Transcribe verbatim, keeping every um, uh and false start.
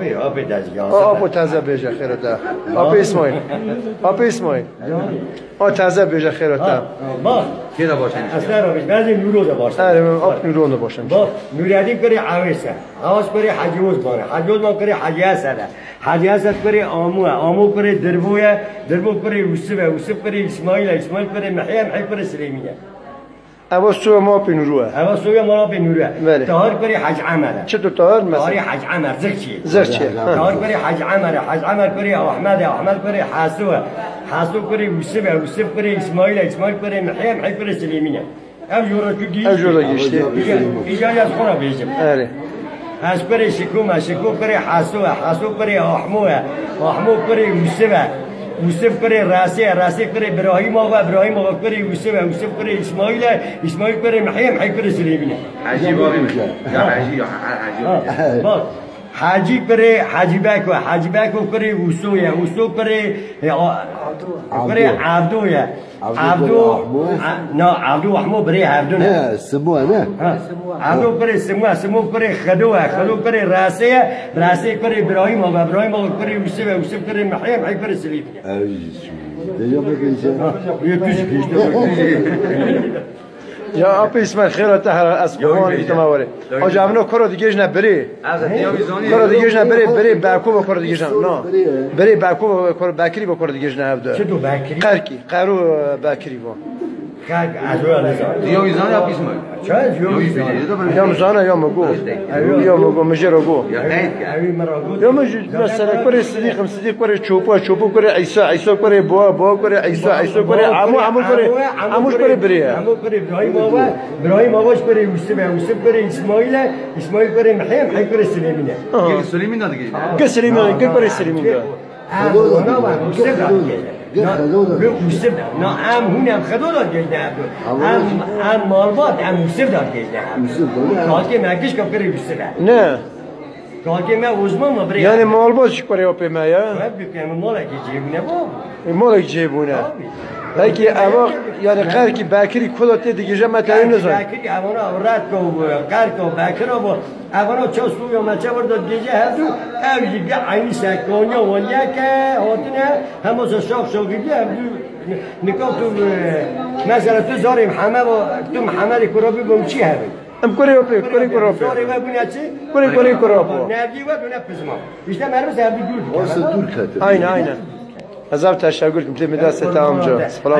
Apê tezî, ya. O, apo teze bêje xêro te. Apê Îsmaîl. Apê Îsmaîl. O teze bêje xêro te. Bak. Kê de başlamış? Esmer abi, ben de Nuro da başlamış. Erê, min ap Nuro da başlamış. Bak, Nureddin kurê Awês e. Awês kurê Hacî Osman e. Hacî Osman kurê Hacî Esed e. Hacî Esed kurê Amu e. Amu kurê Dirbo ye. Dirbo kurê Yusuf e. Yusuf kurê Îsmaîl e. Îsmaîl kurê Mihê ye. Mihê kurê Silêmî ye. Eva soya ma pê Nûrû e. Eva soya ma pê Nûrû e. Belê. Tahir kurê Hacî Emer e. Çi tu Tahir mesela? Tahirê Hacî Emer, Zirkçî. Zirkçî. Ha. Tahir kurê Hacî Emer e. Hacî Emer kurê Ahmed e. Ahmed kurê Haso e. Haso kurê Wisif e. Wisif kurê Îsmaîl e. Îsmaîl kurê Mihê e. Mihê kurê Silêmîn e. Ev jor re tu gihîşt. Ev jor re gihîştî. Îca, îca ez xwe re bêjim. Erê. Ez kurê Şiko me, Şiko kurê Haso e, Haso kurê Ahmo e, Ahmo kurê Wisif e, Wisif kurê Rasê e, Rasê kurê Birahîm Axa e, Birahîm Axa kurê Wisif e, Wisif kurê Îsmaîl e, Îsmaîl kurê Mihê ye, Mihê kurê Silêmîn e. Hecî bavê min. Ya Hecî, ya Hecî. Ha, bak. Hecî kurê Hecî Beko, Hecî Beko kurê Wiso ye, Wiso kurê, e, a-, kurê Evdo ye. Evdo, Evdo, kurê Ahmo. A-, na, Evdo Ahmo birê hevdû ne. He, Simo ne? Ha. Evdo kurê Simo, Simo kurê Xedo e, Xedo kurê Rasê ye, Rasê kurê Birahîm Axa, Birahîm Axa kurê Wisif e, Wisif kurê Mihê ye, Mihê kurê Silêmîn e. Ew jî çû. Te ya bibêje. Ha, yê tu jî pêşte bak. Ya apê Îsmaîl, xêra te here, ez xwan dîtime were. Hacî, evno koro digêjne birê. Koro digêjne birê, birê Beko bo koro digêjne. No. Birê Beko bo koro, Bekirî bo koro digêjne hevdu. Çi do Bekirî? Qerkî, Qero, e, Bekirî bo. Qerk, ez wê nizam. Diyo izan ya pîsma. Çay, yo izan. Ya mizana ya mi go. Ya mi go, mi jê re go. Ya min jî mesela kurê Sidîq im, Sidîq kurê Çopa, Çopa kurê Îsa, Îsa kurê Boğa, Boğa kurê Îsa, Îsa kurê Amo, Amo kurê, Amo kurê birê ye. Amo kurê Birahîm Axa, Birahîm Axa kurê Wisif e, Wisif kurê Îsmaîl e, Îsmaîl kurê Mihê ye, Mihê kurê Silêmîn e. Aha. Yê Silêmîn de digêjne. Ke Silêmîn, ke kurê Silêmîn de. Em hûn em Wisif de. Na, em hûn em Xedo de digêjne evdo. Em, em malbat, em Wisif de digêjne evdo. Kalkê me gişka kurê Wisif e. Ne. Kalkê me Osman mı bre? Yani malbat jî kurê apê me ya. Hep bir kere malekî cêbûne bu. E, malek cêbûne. Tabii. Peki eva yani Qerkî, Bekirî, Kulo tê digêje me teyê nizan. Bekirî, evana Red ko, Qerko, Bekira bu. Evana çaw suya me çaw da digêje hevdu. Ev jî bir aynı sekanya wan yeke hatine. Hem o şok şok gibi hevdu. Nika tu, e, mesela tu zarê Mihemed, tu Mihemedê kura bibûm çi hevin? Em kurê apê, kurê kurê apê. Zarê we bûne çi? Kurê kurê kurê apê. Nevdî we bûne pizma. İşte mermi sevdi gül. Olsa dur katı. Aynen, aynen. Ez ev teşekkür kim. Tê mi destê te amca. Selam.